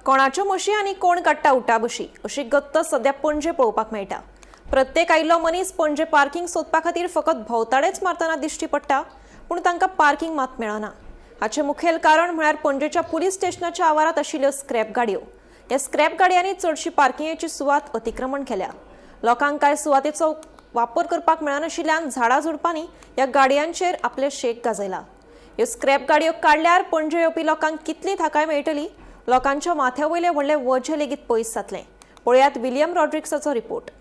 कोणाच्यो म्हशी आनी कोण काडटा उटाबशी अशी गत्त सद्या पणजे पळोवपाक मेळटा. प्रत्येक आयिल्लो मनीस पणजे पार्किंग सोदपा खातीर फकत भोंवताडेच मारतना दिश्टी पडटा, पूण तांकां पार्किंग मात मेळना. हाचें मुखेल कारण म्हळ्यार पणजेच्या पुलीस स्टेशनाच्या आवारांत आशिल्ल्यो स्क्रॅप गाडयो. ह्या स्क्रॅप गाडयांनी चडशी पार्किंगेची सुवात अतिक्रमण केल्या. लोकांक कांय सुवातेचो वापर करपाक मेळनाशिल्ल्यान झाडां झुडपांनी ह्या गाडयांचेर आपले शेक गाजयला. ह्यो स्क्रॅप गाडयो काडल्यार पणजे येवपी लोकांक कितली थाकाय मेळटली, लोकांच्या माथ्या वयले व्हडले वजें लेगीत पयस जातलें. पळयात विलियम रॉड्रिक्साचो रिपोर्ट.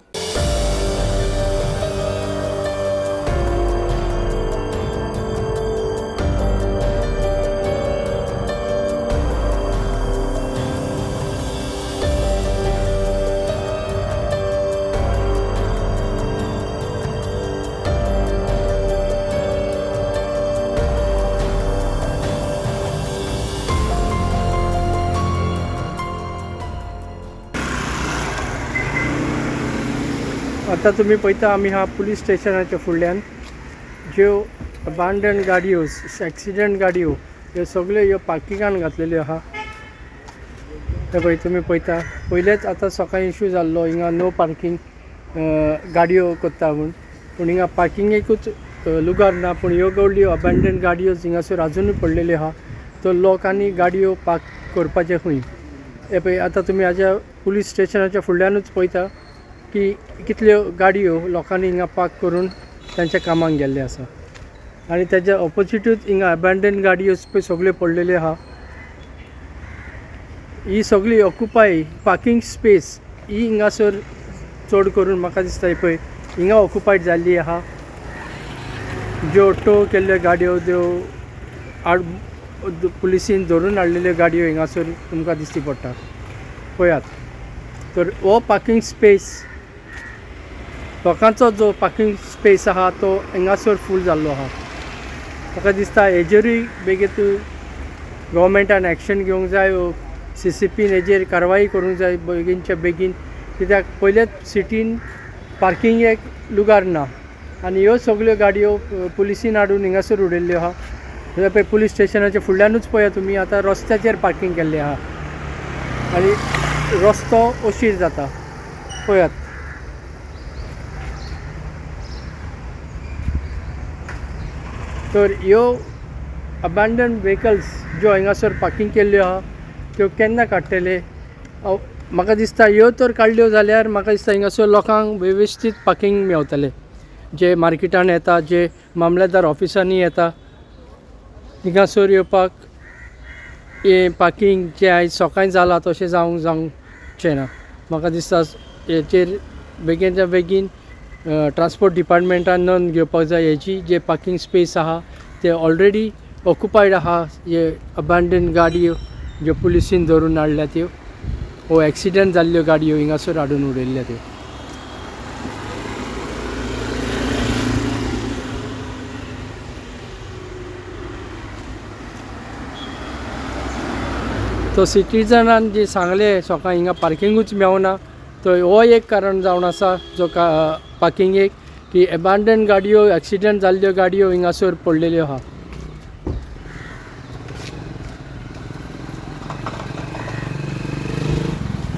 आतां तुमी पळयता आमी ह्या पुलीस स्टेशनाच्या फुडल्यान ज्यो अबांडन गाडयो, एक्सिडंट गाडयो ह्यो सगळ्यो ह्यो पार्किंगान घातलेल्यो आहा. हे पळय तुमी पळयता, पयलेच आतां सकाळी इशू जाल्लो हिंगा नो पार्किंग गाडयो करता म्हूण, पूण हिंगा पार्किंगेकूच लुगार ना. पूण ह्यो गवळ्यो अबांडन गाडयो हिंगासर आजुनूय पडलेल्यो आहा. तर लोकांनी गाडयो पार्क करपाचें खंय. हे पळय आतां तुमी हाज्या पुलीस स्टेशनाच्या फुडल्यानूच पळयता की कितल्यो गाडयो लोकांनी हिंगा पार्क करून तांच्या कामाक गेल्ले आसा. आनी ताच्या ऑपोजिटूच हिंगा अबँडन गाडयो पळय सगळ्यो पडलेल्यो आहा. ही सगळी ऑक्युपाय पार्किंग स्पेस ही हिंगासर चड करून म्हाका दिसता पळय हिंगा ऑक्युपायड जाल्ली आहा. ज्यो टो केल्ल्यो गाडयो, ज्यो आड पुलिसीन धरून हाडलेल्यो गाडयो हिंगासर तुमकां दिश्टी पडटा. पळयात तर हो पार्किंग स्पेस लोकांचो जो पार्किंग स्पेस आहा तो हिंगासर फूल जाल्लो आहा. म्हाका दिसता हेजेरूय बेगीन गव्हर्मेंटान एक्शन घेवंक जाय, CCPन हेजेर कारवाई करूंक जाय बेगीनच्या बेगीन. कित्याक पयलेच सिटीन पार्किंगेक लुगार ना आनी ह्यो सगळ्यो गाडयो पुलिसीन हाडून हिंगासर उडयल्ल्यो आहा. पळय पुलीस स्टेशनाच्या फुडल्यानूच पळया तुमी आतां रस्त्याचेर पार्किंग केल्लें आहा आनी रस्तो अशीर जाता. पळयात तर ह्यो अबांडन व्हेकल्स ज्यो हांगासर पार्किंग केल्ल्यो आहा त्यो केन्ना काडटले? म्हाका दिसता ह्यो तर काडल्यो जाल्यार म्हाका दिसता हिंगासर लोकांक वेवस्थीत पार्किंग मेवतलें. जे मार्केटान येता, जे मामलेदार ऑफिसांनी येता, हिंगासर येवपाक हें पार्किंग जें आयज सकाळीं जालां तशें जावंक जावचें ना. म्हाका दिसता हेचेर बेगीनच्या बेगीन ट्रान्सपोर्ट डिपार्टमेंटान नोंद घेवपाक जाय. हेजी जे पार्किंग स्पेस आहा ते ऑलरेडी ऑक्युपायड आहा. हे अबांडन गाडयो ज्यो पुलिसीन धरून हाडल्या त्यो, वो एक्सिडंट जाल्ल्यो गाडयो हिंगासर हाडून उडयल्ल्या त्यो. तो सिटीजनान जे सांगलें सकाळीं हिंगा पार्किंगूच मेवना, तर हो एक कारण जावन आसा जो पार्किंगेक की एबांडन गाडयो, एक्सिडंट जाल्ल्यो गाडयो हिंगासर पडलेल्यो आहा.